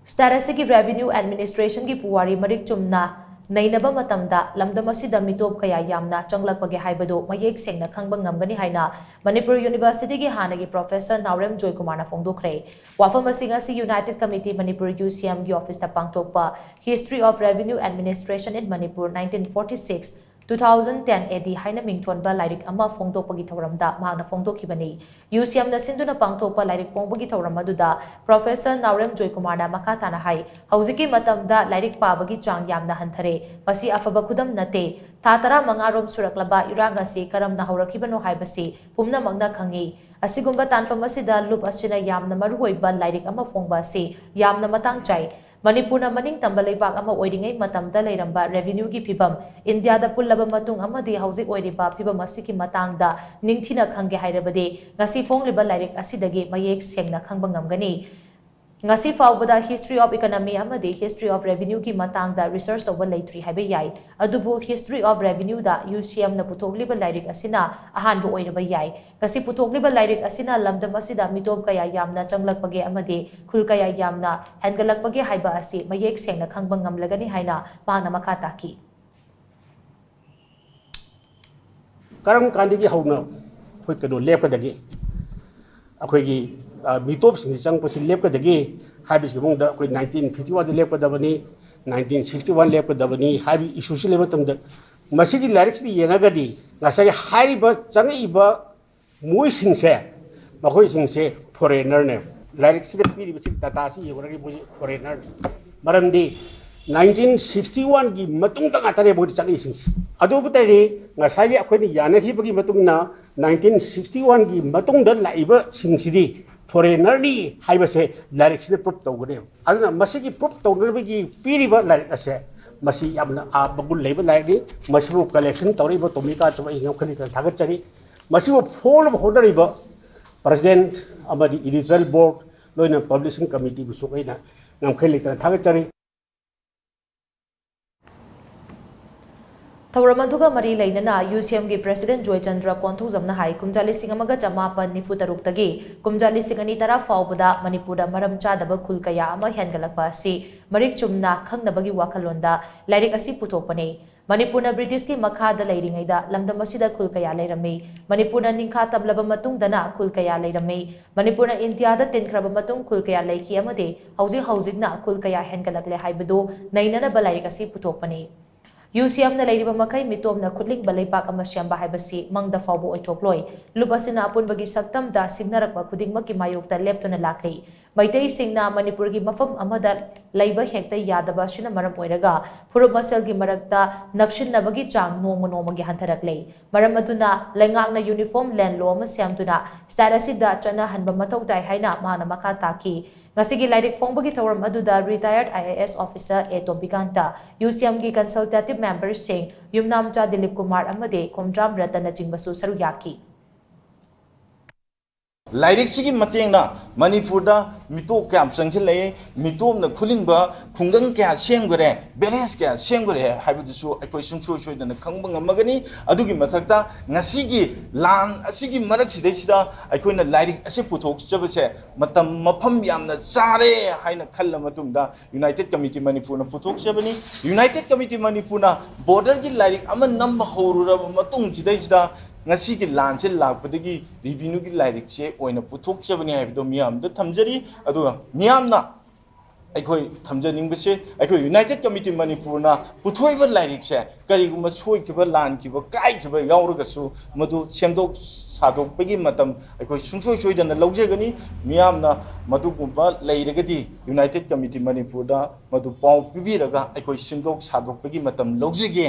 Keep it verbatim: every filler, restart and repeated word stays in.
State ꯑꯁꯤꯒꯤ revenue administrationꯒꯤ ꯄꯨꯋꯥꯔꯤ ꯃꯔꯤꯛ ꯆꯨꯝꯅ ꯅꯩꯅꯕ ꯃꯇꯝꯗ ꯂꯝꯗꯝ ꯑꯁꯤꯗ ꯃꯤꯇꯣꯞ ꯀꯌꯥ ꯌꯥꯝꯅ ꯆꯪꯂꯛꯄꯒꯦ ꯍꯥꯏꯕꯗꯨ ꯃꯌꯦꯛ ꯁꯦꯡꯅ ꯈꯪꯕ ꯉꯝꯒꯅꯤ ꯍꯥꯏꯅ ꯃꯅꯤꯄꯨꯔ ꯌꯨꯅꯤꯚꯔꯁꯤꯇꯤꯒꯤ ꯍꯥꯟꯅꯒꯤ professor ꯅꯥꯎꯔꯦꯝ ꯖꯣꯏꯀꯨꯃꯥꯔꯅ ꯐꯣꯡꯗꯣꯛꯈ꯭ꯔꯦ꯫ ꯋꯥꯐꯝ ꯑꯁꯤꯡ ꯑꯁꯤ United Committee Manipur, UCMꯒꯤ officeꯇ ꯄꯥꯡꯊꯣꯛꯄ History of Revenue Administration in Manipur nineteen forty-six, two thousand ten A D ꯍꯥꯏꯅ ꯃꯤꯡꯊꯣꯟꯕ ꯂꯥꯏꯔꯤꯛ ꯑꯃ ꯐꯣꯡꯗꯣꯛꯄꯒꯤ ꯊꯧꯔꯝꯗ ꯃꯍꯥꯛꯅ ꯐꯣꯡꯗꯣꯛꯈꯤꯕꯅꯤ꯫ UCMꯅ ꯁꯤꯟꯗꯨꯅ ꯄꯥꯡꯊꯣꯛꯄ ꯂꯥꯏꯔꯤꯛ ꯐꯣꯡꯕꯒꯤ ꯊꯧꯔꯝ ꯑꯗꯨꯗ professor ꯅꯥꯎꯔꯦꯝ ꯖꯣꯏꯀꯨꯃꯥꯔꯅ ꯃꯈꯥ ꯇꯥꯅ ꯍꯥꯏ, ꯍꯧꯖꯤꯛꯀꯤ ꯃꯇꯝꯗ ꯂꯥꯏꯔꯤꯛ ꯄꯥꯕꯒꯤ ꯆꯥꯡ ꯌꯥꯝꯅ ꯍꯟꯊꯔꯦ꯫ ꯃꯁꯤ ꯑꯐꯕ ꯈꯨꯗꯝ ꯅꯠꯇꯦ꯫ ꯊꯥ ꯇꯔꯥꯃꯉꯥ ꯔꯣꯝ ꯁꯨꯔꯛꯂꯕ ꯏꯔꯥꯡ ꯑꯁꯤ ꯀꯔꯝꯅ ꯍꯧꯔꯛꯈꯤꯕꯅꯣ ꯍꯥꯏꯕꯁꯤ ꯄꯨꯝꯅꯃꯛꯅ ꯈꯪꯏ꯫ ꯑꯁꯤꯒꯨꯝꯕ ꯇꯥꯟꯐꯝ ꯑꯁꯤꯗ ꯂꯨꯞ ꯑꯁꯤꯅ ꯌꯥꯝꯅ ꯃꯔꯨꯑꯣꯏꯕ ꯂꯥꯏꯔꯤꯛ ꯑꯃ ꯐꯣꯡꯕ ꯑꯁꯤ ꯌꯥꯝꯅ ꯃꯇꯥꯡ ꯆꯥꯏ꯫ ꯃꯅꯤꯄꯨꯔꯅ ꯃꯅꯤꯡ ꯇꯝꯕ ꯂꯩꯕꯥꯛ ꯑꯃ ꯑꯣꯏꯔꯤꯉꯩ ꯃꯇꯝꯗ ꯂꯩꯔꯝꯕ revenueꯒꯤ ꯐꯤꯕꯝ ꯏꯟꯗꯤꯌꯥꯗ ꯄꯨꯜꯂꯕ ꯃꯇꯨꯡ ꯑꯃꯗꯤ ꯍꯧꯖꯤꯛ ꯑꯣꯏꯔꯤꯕ ꯐꯤꯕꯝ ꯑꯁꯤꯒꯤ ꯃꯇꯥꯡꯗ ꯅꯤꯡꯊꯤꯅ ꯈꯪꯒꯦ ꯍꯥꯏꯔꯕꯗꯤ ꯉꯁꯤ ꯐꯣꯡꯂꯤꯕ ꯂꯥꯏꯔꯤꯛ ꯑꯁꯤꯗꯒꯤ ꯃꯌꯦꯛ ꯁꯦꯡꯅ ꯈꯪꯕ ꯉꯝꯒꯅꯤ꯫ ꯉꯁꯤ ꯐꯥꯎꯕꯗ History of Economy ꯑꯃꯗꯤ History of Revenueꯒꯤ ꯃꯇꯥꯡꯗ research ꯇꯧꯕ ꯂꯩꯇ꯭ꯔꯤ ꯍꯥꯏꯕ ꯌꯥꯏ꯫ ꯑꯗꯨꯕꯨ History of Revenueꯗ UCMꯅ ꯄꯨꯊꯣꯛꯂꯤꯕ ꯂꯥꯏꯔꯤꯛ ꯑꯁꯤꯅ ꯑꯍꯥꯟꯕ ꯑꯣꯏꯔꯕ ꯌꯥꯏ꯫ ꯉꯁꯤ ꯄꯨꯊꯣꯛꯂꯤꯕ ꯂꯥꯏꯔꯤꯛ ꯑꯁꯤꯅ ꯂꯝꯗꯝ ꯑꯁꯤꯗ ꯃꯤꯇꯣꯞ ꯀꯌꯥ ꯌꯥꯝꯅ ꯆꯪꯂꯛꯄꯒꯦ ꯑꯃꯗꯤ ꯈꯨꯜ ꯀꯌꯥ ꯌꯥꯝꯅ ꯍꯦꯟꯒꯠꯂꯛꯄꯒꯦ ꯍꯥꯏꯕ ꯑꯁꯤ ꯃꯌꯦꯛ ꯁꯦꯡꯅ ꯈꯪꯕ ꯉꯝꯂꯒꯅꯤ ꯍꯥꯏꯅ ꯃꯍꯥꯛꯅ ꯃꯈꯥ ꯇꯥꯈꯤ꯫ ꯀꯔꯝ ꯀꯥꯟꯗꯒꯤ ꯍꯧꯅ ꯑꯩꯈꯣꯏ ꯀꯩꯅꯣ ꯂꯦꯞꯀꯗꯒꯦ? ꯑꯩꯈꯣꯏꯒꯤ, ꯑ, ꯃꯤꯇꯣꯞꯁꯤꯡꯁꯤ ꯆꯪꯉꯛꯄꯁꯤ ꯂꯦꯞꯀꯗꯒꯦ ꯍꯥꯏꯕꯁꯤꯒꯤ ꯃꯑꯣꯡꯗ ꯑꯩꯈꯣꯏ nineteen fifty-oneꯗ ꯂꯦꯞꯀꯗꯕꯅꯤ, nineteen sixty-one ꯂꯦꯞꯀꯗꯕꯅꯤ ꯍꯥꯏꯕ issueꯁꯤ ꯂꯩꯕ ꯃꯇꯝꯗ, ꯃꯁꯤꯒꯤ ꯂꯥꯏꯔꯤꯛꯁꯤꯗ ꯌꯦꯡꯉꯒꯗꯤ ꯉꯁꯥꯏꯒꯤ ꯍꯥꯏꯔꯤꯕ ꯆꯪꯉꯛꯏꯕ ꯃꯣꯏꯁꯤꯡꯁꯦ, ꯃꯈꯣꯏꯁꯤꯡꯁꯦ foreignerꯅꯦ꯫ ꯂꯥꯏꯔꯤꯛꯁꯤꯗ ꯄꯤꯔꯤꯕꯁꯤ, dataꯁꯤ ꯌꯦꯡꯉꯨꯔꯒꯗꯤ ꯃꯣꯏꯁꯤ foreignerꯅꯤ꯫ ꯃꯔꯝꯗꯤ nineteen sixty-oneꯒꯤ ꯃꯇꯨꯡꯗ ꯉꯥꯛꯇꯅꯦ ꯃꯣꯏꯗ ꯆꯪꯉꯛꯏꯁꯤꯡꯁꯦ꯫ ꯑꯗꯨꯕꯨ ꯇꯧꯔꯤ, ꯉꯁꯥꯏꯒꯤ ꯑꯩꯈꯣꯏꯅ ꯌꯥꯅꯈꯤꯕꯒꯤ ꯃꯇꯨꯡ ꯏꯟꯅ nineteen sixty-oneꯒꯤ ꯃꯇꯨꯡꯗ ꯂꯥꯛꯏꯕꯁꯤꯡꯁꯤꯗꯤ foreignerꯅꯤ ꯍꯥꯏꯕꯁꯦ ꯂꯥꯏꯔꯤꯛꯁꯤꯗ proof ꯇꯧꯒꯅꯦꯕ꯫ ꯑꯗꯨꯅ ꯃꯁꯤꯒꯤ proof ꯇꯧꯅꯕꯒꯤ ꯄꯤꯔꯤꯕ ꯂꯥꯏꯔꯤꯛ ꯑꯁꯦ, ꯃꯁꯤ ꯌꯥꯝꯅ, ꯑ, ꯃꯒꯨꯟ ꯂꯩꯕ ꯂꯥꯏꯔꯤꯛꯅꯤ꯫ ꯃꯁꯤꯕꯨ collection ꯇꯧꯔꯛꯏꯕ ꯇꯣꯃꯤꯀꯥꯟꯇꯕꯨ ꯑꯩ ꯉꯝꯈꯩ ꯂꯩꯇꯅ ꯊꯥꯒꯠꯆꯔꯤ꯫ ꯃꯁꯤꯕꯨ ꯐꯣꯡꯅꯕ ꯍꯣꯠꯅꯔꯤꯕ president ꯑꯃꯗꯤ editorial board, ꯂꯣꯏꯅ publishing committeeꯕꯨꯁꯨ ꯑꯩꯅ ꯉꯝꯈꯩ ꯂꯩꯇꯅ ꯊꯥꯒꯠꯆꯔꯤ꯫ ꯊꯧꯔꯝ ꯑꯗꯨꯒ ꯃꯔꯤ ꯂꯩꯅꯅ ꯌꯨ ꯁꯤ ꯑꯦꯝꯒꯤ ꯄ꯭ꯔꯦꯁꯤꯗꯦꯟꯠ ꯖꯣꯏꯆꯟꯗ꯭ꯔ ꯀꯣꯟꯊꯧꯖꯝꯅ ꯍꯥꯏ, ꯀꯨꯝꯖꯥ ꯂꯤꯁꯤꯡ ꯑꯃꯒ ꯆꯃꯥꯄꯟ ꯅꯤꯐꯨ ꯇꯔꯨꯛꯇꯒꯤ ꯀꯨꯝꯖꯥ ꯂꯤꯁꯤꯡ ꯑꯅꯤ ꯇꯔꯥ ꯐꯥꯎꯕꯗ ꯃꯅꯤꯄꯨꯔꯗ ꯃꯔꯝ ꯆꯥꯗꯕ ꯈꯨꯜ ꯀꯌꯥ ꯑꯃ ꯍꯦꯟꯒꯠꯂꯛꯄ ꯑꯁꯤ ꯃꯔꯤꯛ ꯆꯨꯝꯅ ꯈꯪꯅꯕꯒꯤ ꯋꯥꯈꯜꯂꯣꯟꯗ ꯂꯥꯏꯔꯤꯛ ꯑꯁꯤ ꯄꯨꯊꯣꯛꯄꯅꯤ꯫ ꯃꯅꯤꯄꯨꯔꯅ ꯕ꯭ꯔꯤꯇꯤꯁꯀꯤ ꯃꯈꯥꯗ ꯂꯩꯔꯤꯉꯩꯗ ꯂꯝꯗꯝ ꯑꯁꯤꯗ ꯈꯨꯜ ꯀꯌꯥ ꯂꯩꯔꯝꯃꯤ꯫ ꯃꯅꯤꯄꯨꯔꯅ ꯅꯤꯡꯈꯥ ꯇꯝꯂꯕ ꯃꯇꯨꯡꯗꯅ ꯈꯨꯜ ꯀꯌꯥ ꯂꯩꯔꯝꯃꯤ꯫ ꯃꯅꯤꯄꯨꯔꯅ ꯏꯟꯗꯤꯌꯥꯗ ꯇꯤꯟꯈ꯭ꯔꯕ ꯃꯇꯨꯡ ꯈꯨꯜ ꯀꯌꯥ ꯂꯩꯈꯤ ꯑꯃꯗꯤ ꯍꯧꯖꯤꯛ ꯍꯧꯖꯤꯛꯅ ꯈꯨꯜ ꯀꯌꯥ ꯍꯦꯟꯒꯠꯂꯛꯂꯦ ꯍꯥꯏꯕꯗꯨ ꯅꯩꯅꯅꯕ ꯂꯥꯏꯔꯤꯛ ꯑꯁꯤ ꯄꯨꯊꯣꯛꯄꯅꯤ꯫ ꯌꯨ ꯁꯤ ꯑꯦꯝꯅ ꯂꯩꯔꯤꯕ ꯃꯈꯩ ꯃꯤꯇꯣꯞꯅ ꯈꯨꯠꯂꯤꯡꯕ ꯂꯩꯕꯥꯛ ꯑꯃ ꯁꯦꯝꯕ ꯍꯥꯏꯕꯁꯤ ꯃꯪꯗ ꯐꯥꯎꯕ ꯑꯣꯏꯊꯣꯛꯂꯣꯏ꯫ ꯂꯨꯞ ꯑꯁꯤꯅ ꯑꯄꯨꯟꯕꯒꯤ ꯁꯛꯇꯝꯗ ꯁꯤꯡꯅꯔꯛꯄ ꯈꯨꯗꯤꯡꯃꯛꯀꯤ ꯃꯥꯌꯣꯛꯇ ꯂꯦꯞꯇꯨꯅ ꯂꯥꯛꯂꯤ꯫ ꯃꯩꯇꯩꯁꯤꯡꯅ ꯃꯅꯤꯄꯨꯔꯒꯤ ꯃꯐꯝ ꯑꯃꯗ ꯂꯩꯕ ꯍꯦꯛꯇ ꯌꯥꯗꯕ ꯑꯁꯤꯅ ꯃꯔꯝ ꯑꯣꯏꯔꯒ ꯐꯨꯔꯨꯞ ꯃꯁꯦꯜꯒꯤ ꯃꯔꯛꯇ ꯅꯛꯁꯤꯟꯅꯕꯒꯤ ꯆꯥꯡ ꯅꯣꯡꯃ ꯅꯣꯡꯃꯒꯤ ꯍꯟꯊꯔꯛꯂꯦ꯫ ꯃꯔꯝ ꯑꯗꯨꯅ ꯂꯩꯉꯥꯛꯅ ꯌꯨꯅꯤꯐꯣꯔꯝ ꯂꯦꯟ ꯂꯣ ꯑꯃ ꯁꯦꯝꯗꯨꯅ ꯁ꯭ꯇꯦꯠ ꯑꯁꯤꯗ ꯆꯠꯅꯍꯟꯕ ꯃꯊꯧ ꯇꯥꯏ ꯍꯥꯏꯅ ꯃꯍꯥꯛꯅ ꯃꯈꯥ ꯇꯥꯈꯤ꯫ ꯉꯁꯤꯒꯤ ꯂꯥꯏꯔꯤꯛ ꯐꯣꯡꯕꯒꯤ ꯊꯧꯔꯝ ꯑꯗꯨꯗ ꯔꯤꯇꯥꯌꯔꯗ I A S officer A ꯇꯣꯝꯕꯤꯀꯥꯟꯇ, U ꯁꯤ ꯑꯦꯝꯒꯤ ꯀꯟꯁꯜꯇꯦꯇꯤꯚ ꯃꯦꯝꯕꯔꯁꯤꯡ, ꯌꯨꯝꯅꯥꯝꯆꯥ ꯗꯤꯂꯤꯞ ꯀꯨꯃꯥꯔ ꯑꯃꯗꯤ ꯈꯣꯝꯗ꯭ꯔꯥꯝ ꯔꯇꯟꯅꯆꯤꯡꯕꯁꯨ ꯁꯔꯨꯛ ꯌꯥꯈꯤ꯫ ꯂꯥꯏꯔꯤꯛꯁꯤꯒꯤ ꯃꯇꯦꯡꯅ ꯃꯅꯤꯄꯨꯔꯗ ꯃꯤꯇꯣꯞ ꯀꯌꯥꯝ ꯆꯪꯁꯤꯜꯂꯛꯏ, ꯃꯤꯇꯣꯞꯅ ꯈꯨꯂꯤꯡꯕ ꯈꯨꯡꯒꯪ ꯀꯌꯥ ꯁꯦꯝꯈꯔꯦ, ꯚꯤꯂꯦꯖ ꯀꯌꯥ ꯁꯦꯝꯈꯔꯦ ꯍꯥꯏꯕꯗꯨꯁꯨ ꯑꯩꯈꯣꯏ ꯁꯨꯡꯁꯣꯏ ꯁꯣꯏꯗꯅ ꯈꯪꯕ ꯉꯝꯃꯒꯅꯤ꯫ ꯑꯗꯨꯒꯤ ꯃꯊꯛꯇ ꯉꯁꯤꯒꯤ ꯂꯥꯟ ꯑꯁꯤꯒꯤ ꯃꯔꯛꯁꯤꯗꯩꯁꯤꯗ ꯑꯩꯈꯣꯏꯅ ꯂꯥꯏꯔꯤꯛ ꯑꯁꯤ ꯄꯨꯊꯣꯛꯆꯕꯁꯦ ꯃꯇꯝ ꯃꯐꯝ ꯌꯥꯝꯅ ꯆꯥꯔꯦ ꯍꯥꯏꯅ ꯈꯜꯂ ꯃꯇꯨꯡꯗ ꯌꯨꯅꯥꯏꯇꯦꯗ ꯀꯃꯤꯇꯤ ꯃꯅꯤꯄꯨꯔꯅ ꯄꯨꯊꯣꯛꯆꯕꯅꯤ꯫ ꯌꯨꯅꯥꯏꯇꯦꯗ ꯀꯃꯤꯇꯤ ꯃꯅꯤꯄꯨꯔꯅ ꯕꯣꯔꯗꯔꯒꯤ ꯂꯥꯏꯔꯤꯛ ꯑꯃ ꯅꯝꯕ ꯍꯧꯔꯨꯔꯕ ꯃꯇꯨꯡꯁꯤꯗꯩꯁꯤꯗ ꯉꯁꯤꯒꯤ ꯂꯥꯟꯁꯦ ꯂꯥꯛꯄꯗꯒꯤ ꯔꯤꯚꯤꯅ꯭ꯌꯨꯒꯤ ꯂꯥꯏꯔꯤꯛꯁꯦ ꯑꯣꯏꯅ ꯄꯨꯊꯣꯛꯆꯕꯅꯤ ꯍꯥꯏꯕꯗꯣ ꯃꯤꯌꯥꯝꯗ ꯊꯝꯖꯔꯤ꯫ ꯑꯗꯨꯒ ꯃꯤꯌꯥꯝꯅ ꯑꯩꯈꯣꯏ ꯊꯝꯖꯅꯤꯡꯕꯁꯦ, ꯑꯩꯈꯣꯏ ꯌꯨꯅꯥꯏꯇꯦꯗ ꯀꯃꯤꯇꯤ ꯃꯅꯤꯄꯨꯔꯅ ꯄꯨꯊꯣꯛꯏꯕ ꯂꯥꯏꯔꯤꯛꯁꯦ ꯀꯔꯤꯒꯨꯝꯕ ꯁꯣꯏꯈꯤꯕ, ꯂꯥꯟꯈꯤꯕ, ꯀꯥꯏꯈꯤꯕ ꯌꯥꯎꯔꯒꯁꯨ ꯃꯗꯨ ꯁꯦꯝꯗꯣꯛ ꯁꯥꯗꯣꯛꯄꯒꯤ ꯃꯇꯝ ꯑꯩꯈꯣꯏ ꯁꯨꯡꯁꯣꯏ ꯁꯣꯏꯗꯅ ꯂꯧꯖꯒꯅꯤ꯫ ꯃꯤꯌꯥꯝꯅ ꯃꯗꯨꯒꯨꯝꯕ ꯂꯩꯔꯒꯗꯤ ꯌꯨꯅꯥꯏꯇꯦꯗ ꯀꯃꯤꯇꯤ ꯃꯅꯤꯄꯨꯔꯗ ꯃꯗꯨ ꯄꯥꯎ ꯄꯤꯕꯤꯔꯒ ꯑꯩꯈꯣꯏ ꯁꯦꯝꯗꯣꯛ ꯁꯥꯗꯣꯛꯄꯒꯤ ꯃꯇꯝ ꯂꯧꯖꯒꯦ꯫